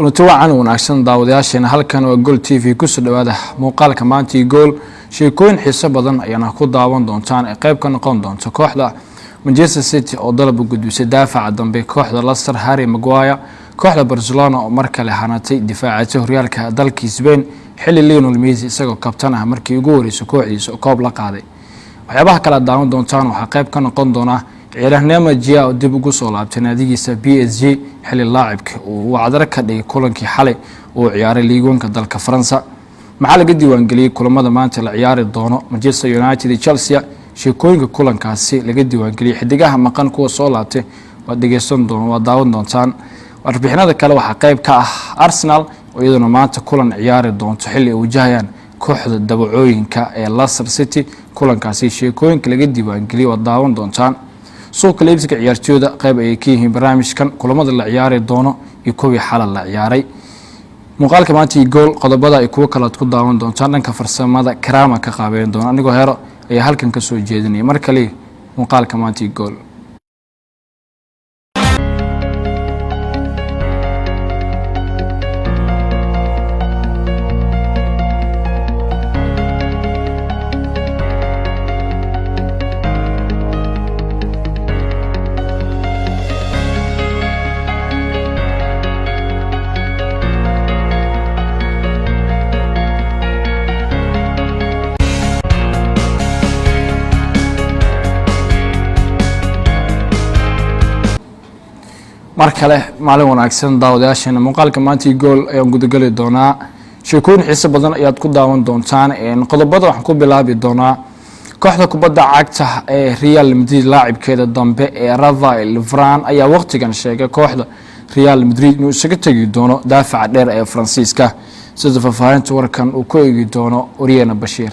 Kulanti wacan wanaagsan daawadayaasheena, halkan waa Gool TV. Kusoo dhawaada muuqaalka maantii Gool. Sheekooyin xiiso badan ayaana ku daawan doontaan ee qeyb ka noqon doonta kooxda Manchester City oo dalab u gudbisay daafaca dambe kooxda Leicester, Harry Maguire, kooxda Barcelona oo mar kale hanatay difaacatay horyaalka dalka Spain, xilli Lionel Messi isagoo kabtan ah markii ugu horeysay kooxdiisa koob la qaaday. Waxyaabaha kale aad daawan doontaan waxaa qeyb ka noqon doona ciyaaryahan Gia oo dib ugu soo laabtay naadigiisa PSG, xilli laacibka uu wacdaro ka dhigay kulankii xalay uu ciyaaray liigoonka dalka Faransa. Maxaa laga diiwaangeliyey kulamada maanta la ciyaari doono Manchester United iyo Chelsea? Sheekooyinka kulankaasi laga diiwaangeliyey, xidigaha maqan, kuwa soo laabtay, waad dhegeysan doon, waad daawan doontaan. Warbixinada kale waxaa qeyb ka ah Arsenal oo iyaduna maanta kulan ciyaari doonto, xilli ay wajahayaan kooxda dabacooyinka ee Leicester City. Kulankaasi sheekooyinka laga diiwaangeliyey waad daawan doontaan. Suuqa leibsiga ciyaartooyda qeyb ayay ka yihiin barnaamijkan, kulamada la ciyaari doono iyo kuwii xalal la ciyaaray. Muuqaalka maanta iyo Gool, qodobada ay kuwo kale aad ku daawan doontaan. Dhanka farsamada Karaama ka qaabeyn doona, anigoo Hero ayaa halkan kasoo jeedinaya. Mar kale muuqaalka maanta iyo Gool. Mar kale maalin wanaagsan daawadayaasheena. Muuqaalka maantii Gool ayaan gudageli doonaa. Sheekooyin xiiso badan ayaad ku daawan doontaan. Qodobada waxaan ku bilaabi doonaa kooxda kubadda cagta ee Real Madrid. Laacibkeeda dambe ee Rafael Varane ayaa waqtigan sheegay kooxda Real Madrid inuu isaga tegi doono daafaca dheer ee Faransiiska, sida faahfaahinta warkan uu ku eegi doono Oryena Bashiir.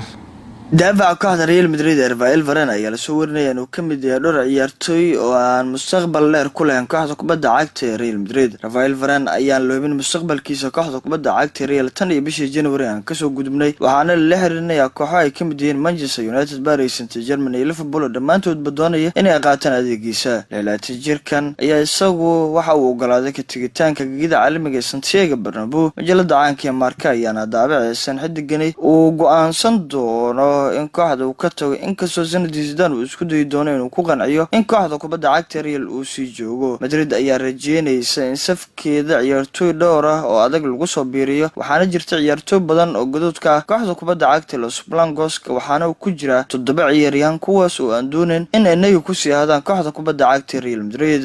Daafaca kooxda Real Madrid ee Rafael Varane ayaa lasoo warinaya inuu ka mid yahay dhowr ciyaartooy oo aan mustaqbal dheer ku lahayn kooxda kubadda cagta ee Real Madrid. Rafael Varane ayaan loobin mustaqbalkiisa kooxda kubadda cagta ee Real tan iyo bishii January aan kasoo gudubnay, waxaana lala xiriirinayaa kooxo ay ka mid yihiin Manchester United, Paris Saint German iyo Liverpool oo dhammaantoodba doonaya inay qaataan adeegiisa. 26 jirkan ayaa isagu waxa uu ogolaaday ka tegitaanka gegida caalamiga ee Santiago Bernabeu. Majalada caanka ee Marca ayaana daabaceysan xidigani uu go-aansan doono in kooxda uu ka tago, inkastoo Zinedine Zidane uu isku dayi doono inuu ku qanciyo in kooxda kubadda cagta Real uu sii joogo. Madrid ayaa rajeynaysa in safkeeda ciyaartooy dhowr ah oo adag lagu soo biiriyo, waxaana jirta ciyaartooy badan oo gadoodka ah kooxda kubadda cagta Los Blancos, waxaana ku jira 7 ciyaaryahan kuwaas oo aan doonayn in inaga kusii ahaadaan kooxda kubadda cagta Real Madrid.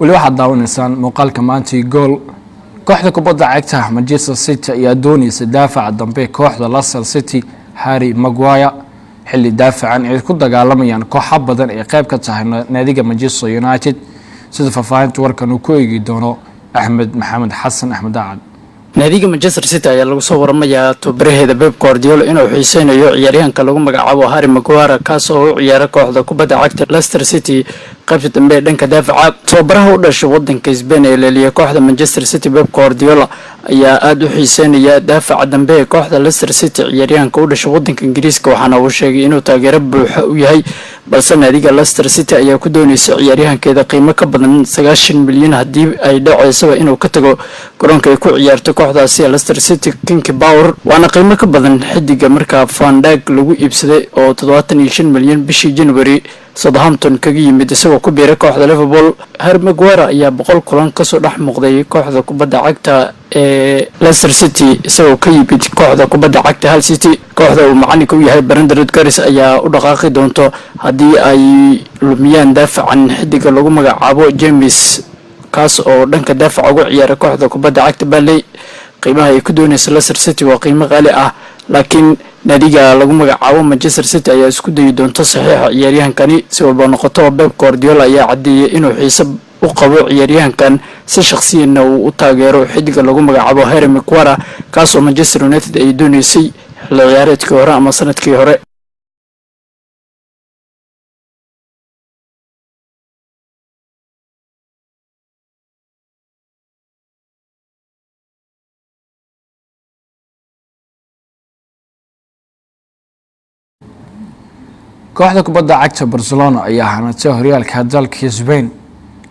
Weli waxaad daawanaysaan muuqaalka maantii Gool. Kooxda kubadda cagta Manchester City ayaa doonaysa daafaca dambe kooxda Leicester City, Harry Maguire, xilli daafacan ay ku dagaalamayaan kooxa badan ee qeyb ka tahay naadiga Manchester United, sida faahfaahinta warkan uu ku eegi doono Axmed Maxamed Xasan, Axmed Daacad. Naadiga Manchester City ayaa lagu soo waramayaa tababaraheeda Pep Guardiola inuu xiiseynayo ciyaaryahanka lagu magacaabo Harry Maguire, kaas oo u ciyaara kooxda kubadda cagta Leicester City qaybta dambe ee dhanka daafaca. Tababaraha u dhashay wadanka Spain ee leeliya kooxda Manchester City, Pep Guardiola, ayaa aada u xiiseynaya daafaca dambe ee kooxda Leicester City, ciyaaryahanka u dhashay wadanka Ingiriiska, waxaana uu sheegay inuu taageero buuxa u yahay. Balse naadiga Leicester City ayaa ku dooneysa ciyaaryahankeeda qiimo ka badan 90 milyan haddii ay dhaceysaba inuu ka tago garoonka ay ku ciyaarto kooxdaasi ee Leicester City, King Power, waana qiimo ka badan xidiga markaa Van Dijk lagu iibsaday oo 75 milyan bishii January Southampton kaga yimid, isagoo ku biiray kooxda Liverpool. Harry Maguire ayaa 100 kulan kasoo dhex muuqday kooxda kubadda cagta ee Leicester City, isagoo ka yimid kooxda kubadda cagta Hull City. Kooxda uu macalinka u yahay Brendan Rodgers ayaa u dhaqaaqi doonto haddii ay lumiyaan daafacan xidiga lagu magacaabo James, kaas oo dhanka daafaca uga ciyaara kooxda kubadda cagta Burnley. Qiimaha ay ku dooneysa Leicester City waa qiimo qaali ah, laakiin naadiga lagu magacaabo Manchester City ayaa isku dayi doonto saxiixa ciyaaryahankani. Si walba noqoto, Pep Guardiola ayaa caddeeyay inuu xiise u qabo ciyaaryahankan, si shaqsiyanna uu u taageero xidiga lagu magacaabo Harry Maguire, kaas oo Manchester United ay dooneysay xilli ciyaareedkii hore ama sanadkii hore. Kooxda kubadda cagta Barcelona ayaa hanatay horyaalka dalka Spain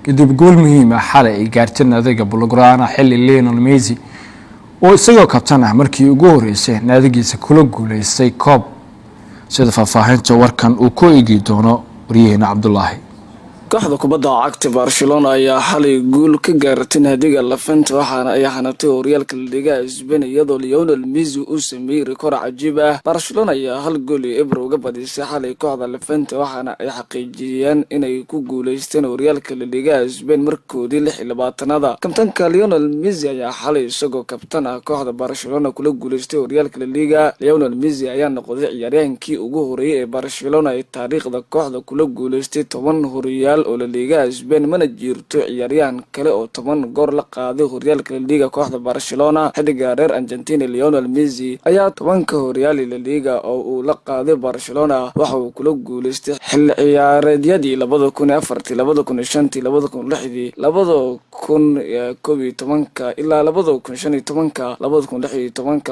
kadib gool muhiim ah xalay ay gaartay naadiga Blaugrana, xilli Lionel Messi oo isagoo kabtan ah markii ugu horeysay naadigiisa kula guuleystay koob, sida faahfaahinta warkan uu ku eegi doono waryaheena Cabdulaahi. Kooxda kubadda cagta Barcelona ayaa xalay guul ka gaartay naadiga Levante, waxaana ay hanatay horyaalka Laliga Spain, iyadoo Lionel Messi uu sameeyey rikoor cajiib ah. Barcelona ayaa 1-0 uga badisay xalay kooxda Levante, waxaana ay xaqiijiyeen inay ku guuleysteen horyaalka Laliga Spain markoodii 26aad. Kabtanka Lionel Messi ayaa xalay isagoo kabtan ah kooxda Barcelona kula guuleystay horyaalka Laliga. Lionel Messi ayaa noqday ciyaaryahankii ugu horeeyay ee Barcelona ay taariikhda kooxda kula guuleystay 10 horyaal oo Laliga Spain. Mana jirto ciyaaryahan kale oo 10 goor la qaaday horyaalka Laliga kooxda Barcelona. Xidiga reer Argentina Lionel Messi ayaa 10-ka horyaal Laliga oo uu la qaaday Barcelona waxa uu kula guuleystay xilli ciyaareedyadii 2004-tii, 2005-tii, 2006-dii, 2011-ka ilaa 2015-ka, 2016-ka, 2017-ka,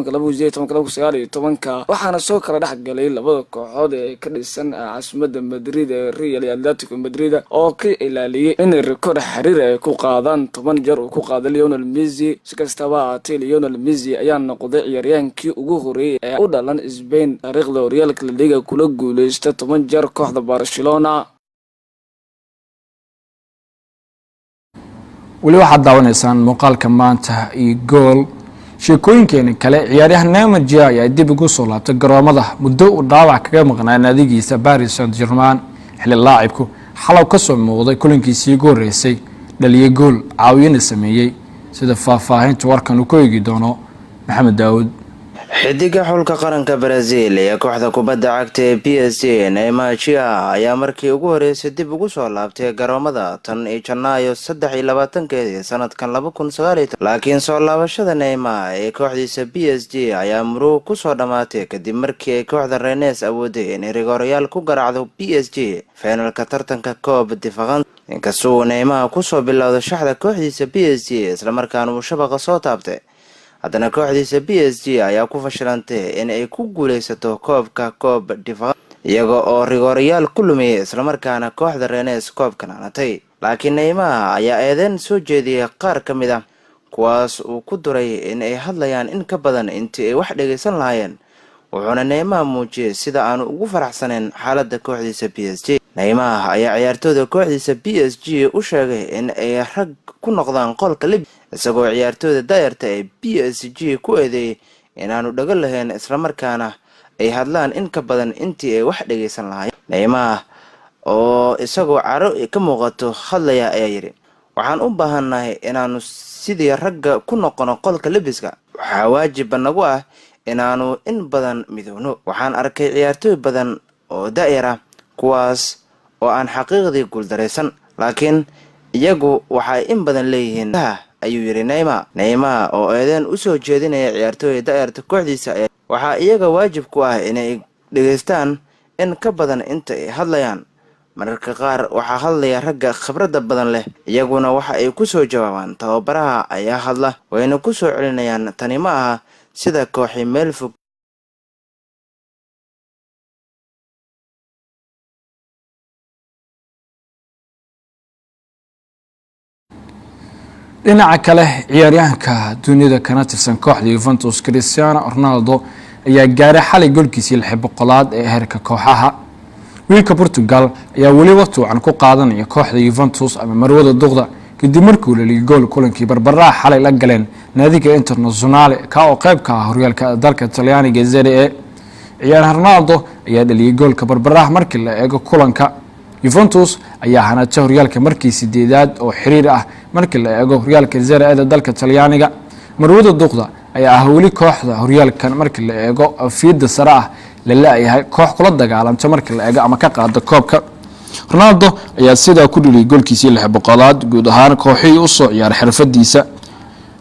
2018-ka, 2019-ka. Waxaana soo kala dhex galay labada kooxood ee ka dhisan caasimada Madrid ee Real iyo Atletico Madrid oo ka ilaaliyay inay rikoor xiriir ay ku qaadaan 10 jeer uu ku qaaday Lionel Messi. Si kastaba ahaatee, Lionel Messi ayaa noqday ciyaaryahaankii ugu horeeyay ee u dhalan Spain taariikhda horyaalka La Liga kula guuleysta 10 jeer kooxda Barcelona. Weli waxaad daawanaysaan muuqaalka maanta iyo Gool. Sheekooyinkeena kale, ciyaaryahan Neymar Jr ayaa dib ugu soo laabtay garoomada muddo uu dhaawac kaga maqnaa naadigiisa Paris Saint Germain, xilli laacibku xalow ka soo muuqday kulankiisii ugu horreysay, dhaliyay gool, caawiyana sameeyey, sida faahfaahinta warkan uu ku eegi doono Maxamed Daawud. Xidiga xulka qaranka Brazil ee kooxda kubadda cagta ee PSG, Neymar Jr, ayaa markii ugu horeysay dib ugu soo laabtay garoomada tan iyo Janaayo 23-keedii sanadkan 2019. Laakiin soo laabashada Neymar ee kooxdiisa PSG ayaa murugo kusoo dhammaatay kadib markii ay kooxda Rennes awooday inay rigoorayaal ku garaacdo PSG finalka tartanka Coupe de France. Inkasta uu Neymar kusoo bilowda shaxda kooxdiisa PSG, islamarkaana uu shabaqa soo taabtay, haddana kooxdiisa PSG ayaa ku fashilantay in ay ku guuleysato koobka Coupe de France, iyaga oo rigoorayaal ku lumiyay, islamarkaana kooxda Rennes koobkan hanatay. Laakiin Neymar ayaa eedeyn soo jeediyay qaar ka mid ah kuwaas uu ku duray in ay hadlayaan in ka badan intii ay wax dhagaysan lahaayeen. Wuxuuna Neymar muujiyey sida aanu ugu faraxsaneyn xaaladda kooxdiisa PSG. Neymar ayaa ciyaartooyda kooxdiisa PSG u sheegay in ay rag ku noqdaan qolka lib, isagoo ciyaartooyda daayarta ee PSG ku eedeeyay inaanu dhago lahayn, islamarkaana ay hadlaan in ka badan intii ay wax dhagaysan lahaayeen. Neymar oo isagoo caro ka muuqato hadlaya ayaa yidhi: "Waxaan u baahannahay inaanu sidii ragga ku noqono qolka lebiska. Waxaa waajiba nagu ah inaanu in badan midowno. Waxaan arkay ciyaartooy badan oo da-yar ah, kuwaas oo aan xaqiiqdii guuldaraysan, laakiin iyagu waxay in badan leeyihiin," ayuu yidhi Neymar. Neymar oo eedeen usoo jeedinaya ciyaartooyda da-yarta kooxdiisa waxaa iyaga waajib ku ah inay dhegaystaan in ka badan inta ay hadlayaan. Mararka qaar waxaa hadlaya ragga khibradda badan leh, iyaguna waxa ay kusoo jawaabaan tababaraha ayaa hadla, wayna ku soo celinayaan. Tani ma aha sida kooxi meel fog. Dhinaca kale, ciyaaryahanka dunida kana tirsan kooxda Juventus, Cristiano Ronaldo, ayaa gaaray xalay goolkiisii 600aad ee heerka kooxaha. Wiilka Portugal ayaa weli waqti wacan ku qaadanaya kooxda Juventus ama marwada duqda, kadib markuu dhaliyay gool kulankii barbaraha xalay la galeen naadiga Internazionale, ka oo qeyb ka ah horyaalka dalka Talyaaniga Serie A. Ciyaaryahan Ronaldo ayaa dhaliyay goolka barbaraha. Markii la eego kulanka, Juventus ayaa hanatay horyaalka markii sideedaad oo xiriir ah markii la eego horyaalka Serie A-da dalka Talyaaniga. Marwada duqda ayaa ah weli kooxda horyaalkan markii la eego fiida sare ah la la-yahay koox kula dagaalamta markii la eego ama ka qaada koobka. Ronaldo ayaa sidaa ku dhaliyay goolkiisii 600aad guud ahaan kooxihii usoo ciyaaray xirfadiisa.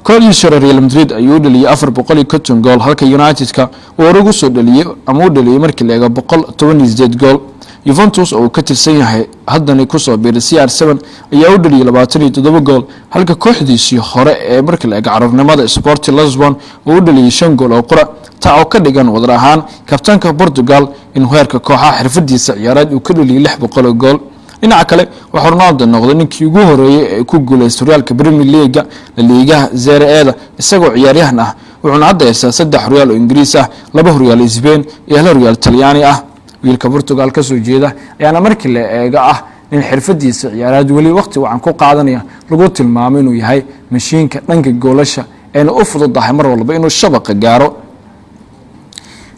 Kooxdiisa hore Real Madrid ayuu u dhaliyay 450 gool, halka United-ka uu hore ugu soo dhaliyey ama u dhaliyay markii la eego 118 gool. Juventus oo uu ka tirsan yahay haddana kusoo biiray CR7 ayaa u dhaliyay 27 gool, halka kooxdiisii hore ee markii la eego caruurnimada, Sporting Lisbon, uu u dhaliyay shan gool oo qura, taa oo ka dhigan wadar ahaan kabtaanka Portugal inuu heerka kooxaha xirfadiisa ciyaareed uu ka dhaliyay 600 oo gool. Dhinaca kale, waxaa Ronaldo noqday ninkii ugu horeeyey ee ku guuleystay horyaalka Premier League-ga, La Ligaha, Serie A-da isagoo ciyaaryahan ah. Wuxuuna hadda haystaa saddex horyaal oo Ingiriis ah, laba horyaal Spain iyo hal horyaal Talyaani ah. Wiilka Portugal kasoo jeeda ayaana markii la eego ah nin xirfadiisa ciyaareed weli waqti wacan ku qaadanaya, lagu tilmaamo inuu yahay mashiinka dhanka goolasha eena u fududahay mar walba inuu shabaqa gaaro.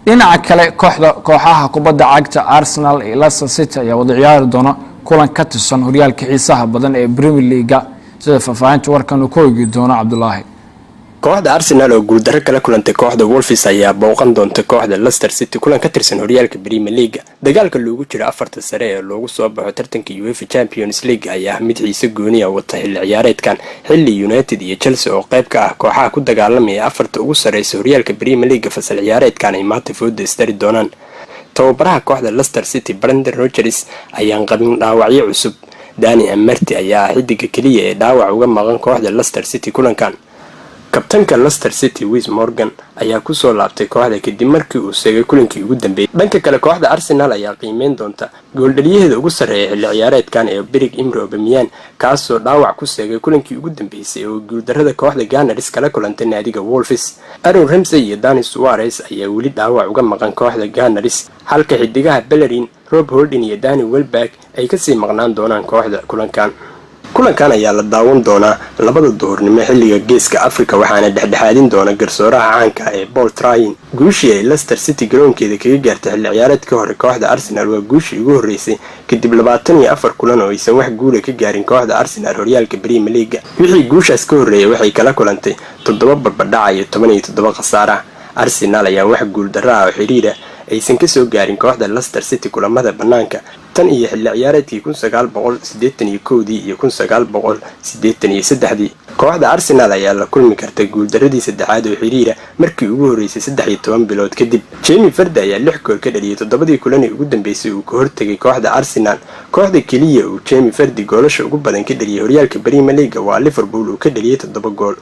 Dhinaca kale, kooxda kooxaha kubadda cagta Arsenal iyo Leicester City ayaa wada ciyaari doona kulan ka tirsan horyaalka xiisaha badan ee Premier League-ga, sida faahfaahinta warkan uu ku ogi doono Cabdulaahi. Kooxda Arsenal oo guuldarro kala kulantay kooxda Wolves ayaa booqan doonta kooxda Leicester City kulan ka tirsan horyaalka Premier League. Dagaalka loogu jiro afarta sare ee loogu soo baxo tartanka UEFA Champions League ayaa ah mid xiise gooniya wata xilli ciyaareedkan, xilli United iyo Chelsea oo qayb ka ah kooxaha ku dagaalamaya afarta ugu sarreysa horyaalka Premier League fasal ciyaareedkan ay maanta fooda isdari doonaan. Tababaraha kooxda Leicester City, Brendan Rodgers, ayaan qabin dhaawacyo cusub. Danny Amartey ayaa ah xidiga keliya ee dhaawac uga maqan kooxda Leicester City kulankan. Kabtanka Leicester City, Wes Morgan, ayaa kusoo laabtay kooxda kadib markii uu seegay kulankii ugu dambeeyay. Dhanka kale, kooxda Arsenal ayaa qiimeyn doonta gooldhaliyaheeda ugu sarreeya xilli ciyaareedkan ee Pierre Emerick Aubameyang, kaasoo dhaawac ku seegay kulankii ugu dambeysay oo guuldarrada kooxda Gunners kala kulantay naadiga Wolves. Aaron Ramsey iyo Denis Suarez ayaa weli dhaawac uga maqan kooxda Gunners, halka xidigaha Bellerin, Rob Holding iyo Danny Welbeck ay kasii maqnaan doonaan kooxda kulankan. Kulankan ayaa la daawan doonaa 2-da duhurnimo xilliga Geeska Africa, waxaana dhexdhexaadin doona garsooraha caanka ee Paul Tryin. Guushii ay Leicester City garoonkeeda kaga gaartay xilli ciyaareedkii hore kooxda Arsenal waa guushii ugu horreysay kadib 24 kulan oo aysan wax guula ka gaarin kooxda Arsenal horyaalka Premier League-ga. Wixii guushaas ka horreeyay waxay kala kulantay toddoba barbadhaca iyo 17 khasaara. Arsenal ayaa wax guuldarra ah oo xiriira aysan kasoo gaarin kooxda Leicester City kulamada banaanka tan iyo xilli ciyaareedkii 1981-dii iyo 1983-dii. Kooxda Arsenal ayaa la kulmi karta guuldaradii saddexaad oo xiriira markii ugu horreysay 13 bilood kadib. Jamie Vardy ayaa lix gool ka dhaliyay toddobadii kulan ee ugu dambeysay uu ka hortegay kooxda Arsenal. Kooxda keliya uu Jamie Vardy goolasha ugu badan ka dhaliyay horyaalka Premier League waa Liverpool, uu ka dhaliyay toddoba gool.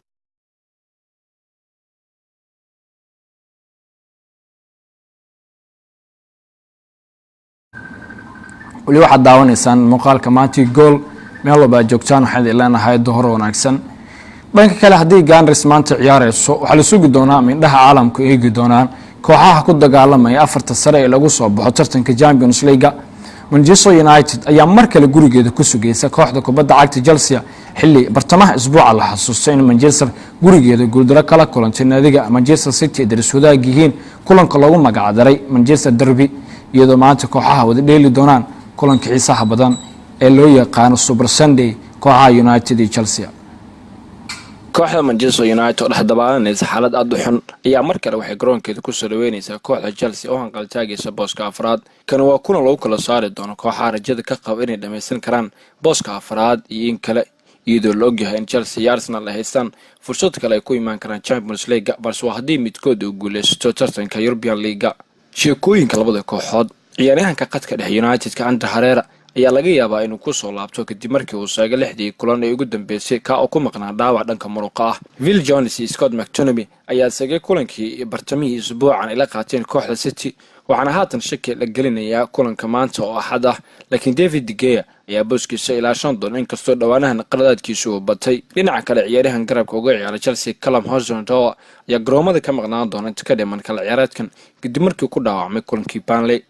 Weli waxaad daawanaysaan muuqaalka maantii Gool. Meel walba aad joogtaan, waxaan idin leenahay duhur wanaagsan. Dhanka kale, haddii Gunners maanta ciyaareyso, waxaa la sugi doonaa ama indhaha caalamku eegi doonaan kooxaha ku dagaalamaya afarta sare ee lagu soo baxo tartanka Champions League-ga. Manchester United ayaa mar kale gurigeeda ku sugaysa kooxda kubadda cagta Chelsea, xilli bartamaha isbuuca la xasuustay in Manchester gurigeeda guuldaro kala kulantay naadiga Manchester City ay daris wadaag yihiin, kulanka loogu magacdaray Manchester Derby, iyadoo maanta kooxaha wada dheeli doonaan kulanka xiisaha badan ee loo yaqaano Super Sunday, kooxaha United iyo Chelsea. Kooxda Manchester United oo dhex dabaalanaysa xaalad aada u xun ayaa mar kale waxay garoonkeeda kusoo dhaweyneysaa kooxda Chelsea oo hanqaltaagaysa booska afraad. Kana waa kulan lagu kala saari doono kooxaha rajada ka qaba inay dhammaysan karaan booska afraad iyo in kale, iyadoo la ogyahay in Chelsea iyo Arsenal ay haystaan fursad kale ay ku imaan karaan Champions League-ga, balse waa haddii midkood uu guuleysto tartanka European League-ga. Sheekooyinka labada kooxood: ciyaaryahanka qadka dhexe United-ka, Ander Herrera, ayaa laga yaabaa inuu kusoo laabto kadib markii uu seegay lixdii kulan ee ugu dambeysay, kaa oo ku maqnaa dhaawac dhanka muruqa ah. Phil Jones iyo Scott McTominay ayaa seegay kulankii bartamihii isbuucan ay la qaateen kooxda City, waxaana haatan shaki la gelinayaa kulanka maanta oo Axad ah, laakiin David De Gea Ayaa booskiisa ilaashan doona, inkastoo dhowaanahan qaladaadkiisu uu batay. Dhinaca kale, ciyaaryahan garabka uga ciyaara Chelsea, Callum Hudson-Odoi, ayaa garoomada ka maqnaan doona inta ka dhiman kala ciyaareedkan, kadib markii ku dhaawacmay kulankii Burnley.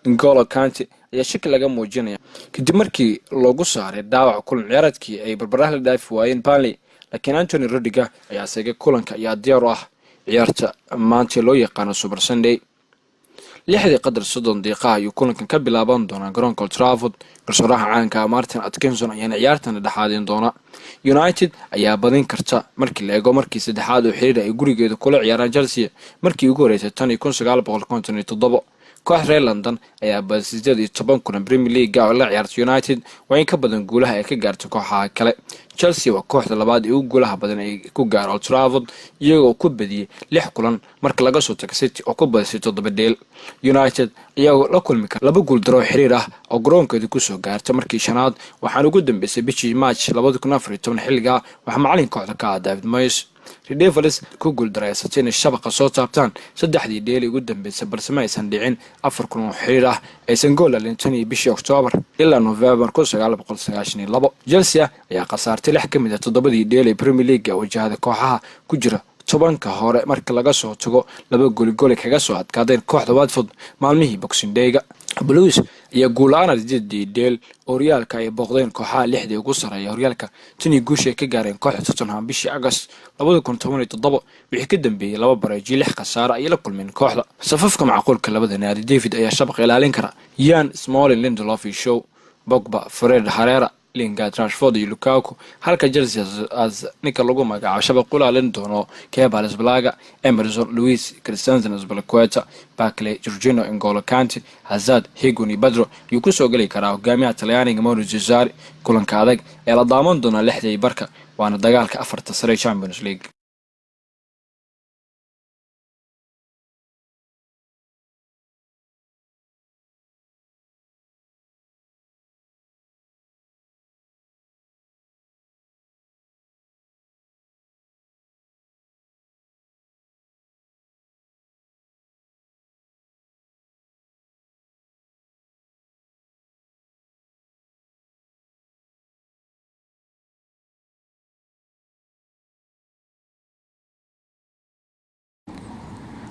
N'Golo Kante ayaa shaki laga muujinaya kadib markii loogu saaray dhaawac kulan ciyaareedkii ay barbaraha la dhaafi waayeen Burnley, laakiin Antonio Rudiger ayaa seegay kulanka ayaa diyaar u ah ciyaarta maanta loo yaqaano Super Sunday. 6:30 ayuu kulankan ka bilaaban doonaa garoonka Old Trafford. Garsooraha caanka Martin Atkinson ayaana ciyaartan dhexaadin doona. United ayaa badin karta markii la eego markii saddexaad oo xiriir ay gurigeeda kula ciyaaraan Chelsea, markii ugu horeysay tan iyo 1957. Koox reer London ayaa badi 18 kulan Premier League oo la ciyaarta United, waa in ka badan guulaha ay ka gaarta kooxaha kale. Chelsea waa kooxda labaad ee ugu guulaha badan ay ku gaaro Old Trafford, iyagoo ku badiyey lix kulan, marka laga soo tago City oo ku badisay toddoba dheel. United iyagoo la kulmi kara laba guuldaro xiriir ah oo garoonkeeda kusoo gaarta markii shanaad, waxaana ugu dambeysay bishii March 2014. Xilligaa waxaa macalin kooxda ka ah David Moyes. Red Devils ku guuldareysatay inay shabaqa soo taabtaan saddexdii dheeli ugu dambeysay, balse ma aysan dhicin afar kun oo xiriir ah aysan gool dhalin tan iyo bishii Oktoobar ilaa Novembar 1992. Chelsea ayaa khasaartay lix ka mid ah toddobadii dheel ee Premier League wajahada kooxaha ku jira 10-ka hore, marka laga soo tago laba goligoli kaga soo adkaadeen kooxda Watford maalmihii Boxing Day-ga. Blues ayaa guul-la-aan sideedii dheel horyaalka ay booqdeen kooxaha lixdii ugu sarreeya horyaalka tan iyo guusha ay ka gaareen kooxda Tottenham bishii August 2017. Wixii ka dambeeyey laba bareejiyo lix khasaare ayay la kulmeen kooxda. Safafka macquulka labada naadi: David ayaa shabaqa ilaalin kara, Young, Smalling, Lindelof iyo Shaw, Pogba, Fred, Herrera, Lingard, Rashford iyo Lukaku, halka Chelsea as ninka lagu magacaabo shabaq u ilaalin doono Kepa Arrizabalaga, Emerson, Luis, Christensen, Azpilicueta, Barkley, Jorginho, N'Golo Kante, Hazard, Higuain iyo Pedro ayuu kusoo geli karaa hogaamiyaha Talyaaniga Maurizio Sarri. Kulanka adag ee la daaman doonaa 6:30, waana dagaalka afarta sare Champions League.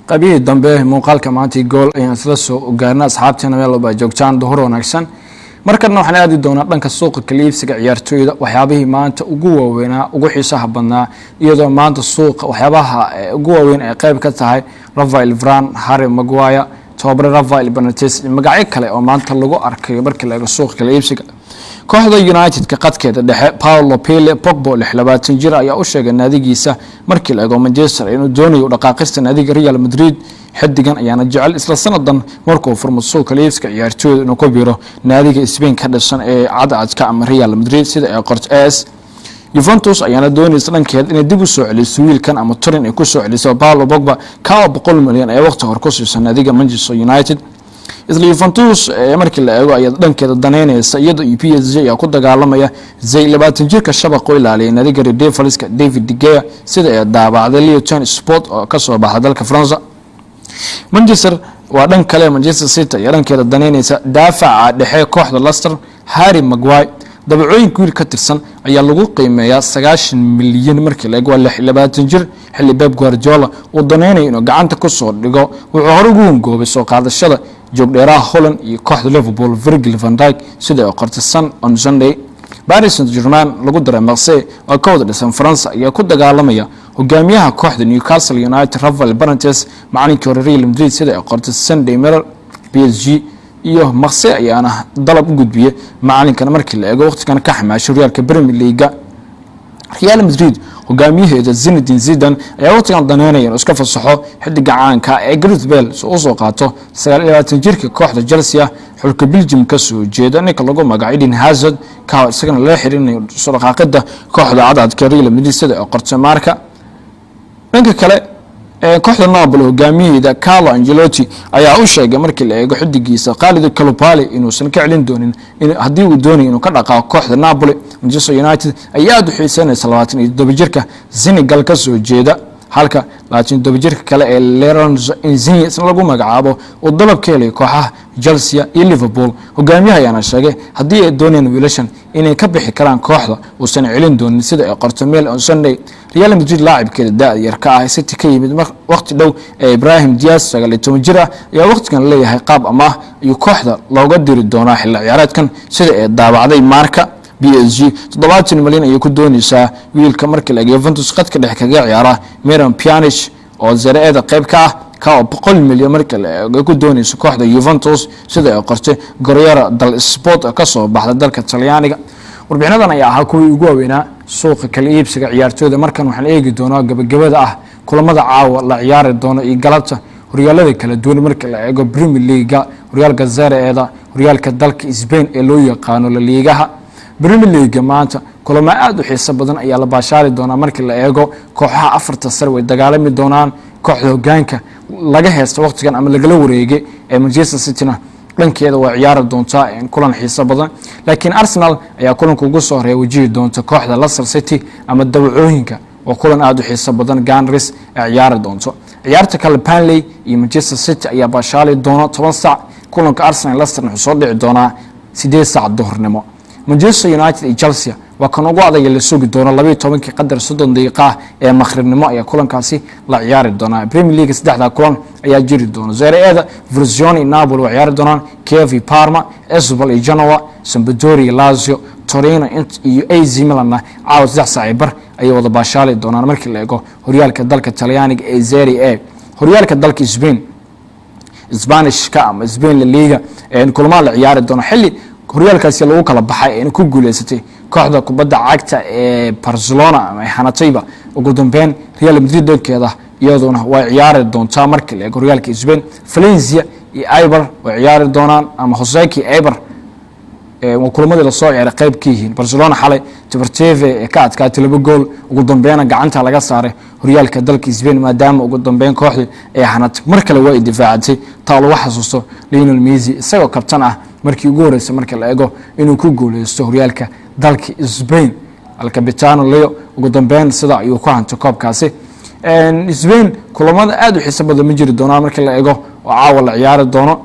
Qaybihii dambe muuqaalka maantii Gool ayaan isla soo ogaarna. Asxaabteena meel walba joogtaan, duhur wanaagsan. Markana waxaan aadi doonaa dhanka suuqa kala iibsiga ciyaartooyda, waxyaabihii maanta ugu waaweynaa, ugu xiisaha badnaa, iyadoo maanta suuqa waxyaabaha ugu waaweyn ay qayb ka tahay Raphael Varane, Harry Maguire, tababare Rafael Benitez iyo magacyo kale oo maanta lagu arkayo markii la eego suuqa kala iibsiga. Kooxda United-ka qadkeeda dhexe Paulo Pile Pogba, 26 jir, ayaa u sheegay naadigiisa markii la eego Manchester inuu doonayo dhaqaaqista naadiga Real Madrid. Xidigan ayaana jecel isla sanadan markuu furmo suuqa kala iibsiga ciyaartooyda inuu ku biiro naadiga Spain ka dhisan ee cadcadka ama Real Madrid, sida ay qorto AS. Juventus ayaana doonaysa dhankeed inay dib u soo celiso wiilkan ama Turin ay ku soo celiso Paulo Pogba, ka oo 100 milyan ee waqti hore ku siisa naadiga Manchester United. Isla Juventus markii la eego ayaa dhankeeda daneynaysa, iyadoo iyo PSG ayaa ku dagaalamaya zay 20 jirka shabaq u ilaaliyay naadiga Red Devilska, David de Gea, sida ay daabacday Leo 10 Sport oo kasoo baxa dalka Faransa. Manchester waa dhan kale, Manchester City ayaa dhankeeda daneynaysa daafaca dhexe kooxda Leicester, Harry Maguire. Dabacooyinka wiil ka tirsan ayaa lagu qiimeeyaa 90 milyan markii la eego. Waa 26 jir. Xilli Pep Guardiola uu daneynayo inuu gacanta kusoo dhigo, wuxuu hore ugu hungoobay soo qaadashada joogdheeraha Holland iyo kooxda Liverpool, Virgil van Dijk, sida ay qortay Sun on Sunday. Paris Saint Germain lagu daray Marseille oo ka wada dhisan Faransa ayaa ku dagaalamaya hogaamiyaha kooxda Newcastle United, Rafael Benitez, macalinkii hore Real Madrid, sida ay qortay Sunday Mirror. PSG iyo Marseille ayaana dalab u gudbiyey macalinkan markii la eego waqtigan ka xamaashay horyaalka Premier League. Real Madrid hogaamiyaheeda Zinedine Zidane ayaa waqtigan daneynaya inuu iska fasaxo xidiga caanka ee Gareth Bale si uu soo qaato 29 jirka kooxda Chelsea, xulka Belgium ka soo jeeda, ninka lagu magaco Eden Hazard, ka isagana lala xiriirinayo soo dhaqaaqida kooxda cadcadka Real Madrid, sida ay qortay Marka. Dhanka kale, kooxda Napoli hogaamiyaheeda Carlo Ancelotti ayaa u sheegay markii la eego xidigiisa Kalidou Koulibaly inuusan ka celin doonin haddii uu doonayo inuu ka dhaqaaqo kooxda Napoli. Manchester United ayaa aada u xiiseynaysa 27 jirka Senegal ka soo jeeda. Halka 27 jirka kale ee Lorenzo Insigne isna lagu magacaabo uu dalab ka helay kooxaha Chelsea iyo Liverpool. Hogaamiyaha ayaana sheegay haddii ay doonayaan wiilashan inay ka bixi karaan kooxda, uusan celin doonin, sida ay qorto Mail on Sunday. Real Madrid laacibkeeda da' yar ka ah City ka yimid waqti dhow ee Ibrahim Diaz, 19 jir ah, ayaa waqtigan leeyahay qaab amaah iyo kooxda looga diri doonaa xilli ciyaareedkan, sida ay daabacday Marca. PSG 70 milyan ayay ku dooneysaa wiilka markii la eego Juventus khadka dhexe kaga ciyaara, Miralem Pjanic, oo Serie A-da qayb ka ah, ka oo 100 milyan marka la eego ku dooneyso kooxda Juventus, sida ay qortay Corriere dello Sport oo kasoo baxda dalka Talyaaniga. Warbixinadan ayaa ahaa kuwii ugu waaweynaa suuqa kala iibsiga ciyaartooyda. Markan waxaan eegi doonaa gabagabada ah kulamada caawa la ciyaari doono iyo galabta horyaalada kala duwan marka la eego Premier League-ga, horyaalka Serie A-da, horyaalka dalka Spain ee loo yaqaano La Ligaha. Premier League maanta kulamo aada u xiiso badan ayaa la baashaari doonaa. Markii la eego kooxaha afarta sare way dagaalami doonaan. Kooxda hogaanka laga heysta waqtigan ama lagala wareegay ee Manchester Cityna dhankeeda waa ciyaari doontaa kulan xiiso badan, laakiin Arsenal ayaa kulanka ugu soo horeeya wajihi doonta kooxda Leicester City ama dawacooyinka. Waa kulan aada u xiiso badan, Gunners ay ciyaari doonto. Ciyaarta kale, Burnley iyo Manchester City ayaa baashaali doona 10 sac. Kulanka Arsenal Leicester wuxuu soo dhici doonaa 8 sac duhurnimo. Manchester United iyo Chelsea waa kan ugu adaya la sugi doono, 12-kii qadar 30 daqiiqa ah ee maqribnimo ayaa kulankaasi la ciyaari doonaa. Premier League saddexda kulan ayaa jiri doona. Serie A-da, Frosinone iyo Napoli waa ciyaari doonaan, Chievo iyo Parma, Espal iyo Genoa, Sampdoria iyo Lazio, Torino iyo AC Milanna caawa 3:15 ayay wada baashaali doonaan markii la eego horyaalka dalka Talyaaniga ee Serie A. Horyaalka dalka Spain, Spanishka ama Spain La Liga, kulamaa la ciyaari doono xilli horyaalkaasi lagu kala baxay ayna ku guuleysatay kooxda kubadda cagta ee Barcelona ama ay hanatayba ugu dambeyn. Real Madrid dhankeeda iyaduna way ciyaari doontaa. Markii la eego horyaalka Spain, Valencia iyo Eibar way ciyaari doonaan ama Huesca iyo Eibar, waa kulamadii lasoo ciyaaray qayb ka yihiin. Barcelona xalay Deportivo ee ka adkaatay laba gool, ugu dambeyna gacanta laga saaray horyaalka dalka Spain, maadaama ugu dambeyn kooxdii ay hanatay mar kale waa ay difaacatay. Taa lagu xasuusto Lionel Messi isagoo kabtan ah markii ugu horreysay marka la eego inuu ku guuleysto horyaalka dalka Spain, El Capitano Leo, ugu dambeyn sida ayuu ku hantay koobkaasi. Spain kulamada aada u xiiso badan ma jiri doonaan markii la eego oo caawa la ciyaari doono.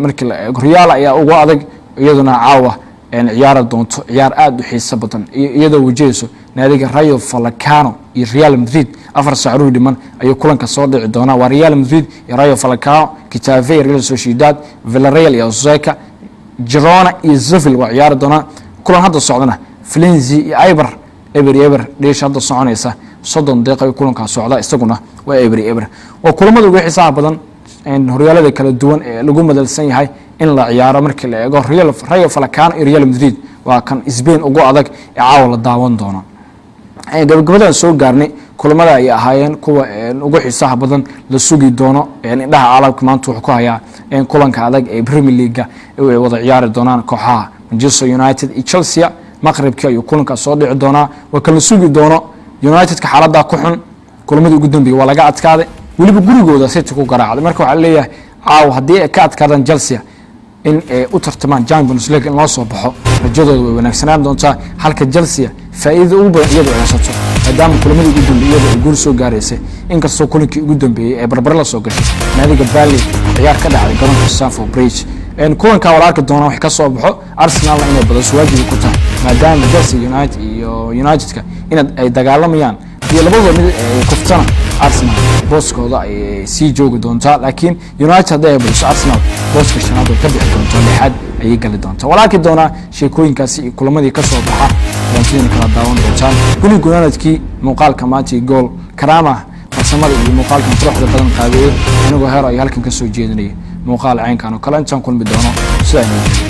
Markii la eego Real ayaa ugu adag, iyaduna caawa ciyaari doonto ciyaar aada u xiiso badan, iyadoo wajahayso naadiga Rayo Vallecano iyo Real Madrid. 4 saac ruux dhiman ayuu kulanka soo dhici doonaa. Waa Real Madrid iyo Rayo Vallecano, Getafe, Real Sociedad, Villarreal iyo Huesca, Girona iyo Sevilla waa ciyaari doonaa. Kulan hadda socdana, Valencia iyo Eibar, 0-0 dheesha hadda soconaysa, 30 daqiiq ayuu kulankaa socda, isaguna waa 0-0. Waa kulamada ugu xiisaha badan horyaalada kala duwan ee lagu madalsan yahay in la ciyaaro. Markii la eego Real, Rayo Vallecano iyo Real Madrid waa kan Spain ugu adag ee caawa la daawan doono. Gabagabadan soo gaarnay, kulamada ay ahaayeen kuwa ugu xiisaha badan la sugi doono. Indhaha caalamka maanta wuxuu ku hayaa kulanka adag ee Premier League-ga ay wada ciyaari doonaan kooxaha Manchester United iyo Chelsea. Maqribkii ayuu kulankaas soo dhici doonaa, waa kala sugi doono. Unitedka xaaladaa ku xun, kulamadii ugu dambeeyey waa laga adkaaday, weliba gurigooda City ku garaacday. Marka waxaa leeyahay caawa haddii ay ka adkaadaan Chelsea in ay u tartamaan Champions League in loo soo baxo, rajadooda way wanaagsanaan doontaa, halka Chelsea faa'iidada ugu badan iyadu ay haysato, maadaama kulamadii ugu dambeeyey iyadu ay guul soo gaaraysay, inkastoo kulankii ugu dambeeyey ee barbare la soo gashay naadiga Burnley, ciyaar ka dhacday garoonka Stamford Bridge. Kulankaa wala arki doonaa wax ka soo baxo. Arsenalna inay badaso waajibi ku tahay, maadaama Chelsea United iyo Unitedka in ay dagaalamayaan iyo labadooda mid ay kuftana, Arsenal booskooda ayay sii joogi doontaa, laakiin United haddii ay badiso, Arsenal booska shanaad way ka bixi doontaa, lixaad ayay gali doontaa. Wala arki doonaa sheekooyinkaasi iyo kulamadii ka soo baxa sidayna kala daawan doontaan. Guli gunaanadkii muuqaalka maanta iyo gool, Karaama farsamada iyo muuqaalkan quruxda badan qaabeeyey, anigoo Heer ay halkan ka soo jeedinaya muuqaal caynkan oo kale. Intaan kulmi doono, sidaa.